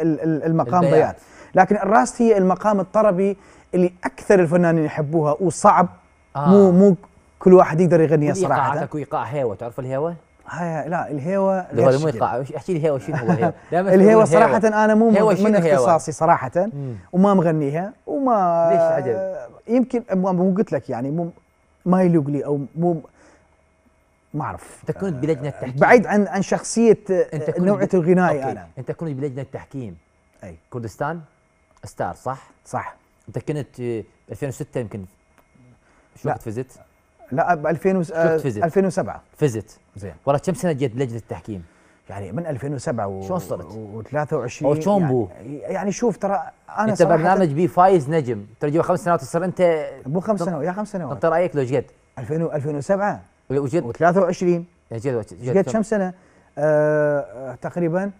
المقام بيات. لكن الراست هي المقام الطربي اللي اكثر الفنانين يحبوها وصعب. مو كل واحد يقدر يغنيها صراحه. ايقاعاتك وايقاع هيوه، تعرف الهيوه؟ هاي لا الهيوه اللي هو مو ايقاع، احكي لي الهيوه شنو هو الهيوه؟ الهيوه صراحه انا مو من اختصاصي صراحه، وما مغنيها وما ليش عجب؟ يمكن مو قلت لك يعني مو ما يلوق لي او مو ما اعرف. انت كنت بلجنه تحكيم بعيد عن شخصيه نوعيه الغنائي. انا انت كنت بلجنه تحكيم اي كردستان ستار، صح؟ انت كنت 2006 يمكن. شو وقت فزت؟ لا ب 2007 فزت. زين. والله كم سنه جيت بلجنه التحكيم؟ يعني من 2007 شلون صرت؟ و23 او شلون بو؟ يعني شوف ترى انا انت برنامج بي فايز نجم، ترى جوا 5 سنوات تصير انت مو 5 سنوات يا 5 سنوات. انت رايك لو جد 2007 وجد و23 جد كم سنه؟ تقريبا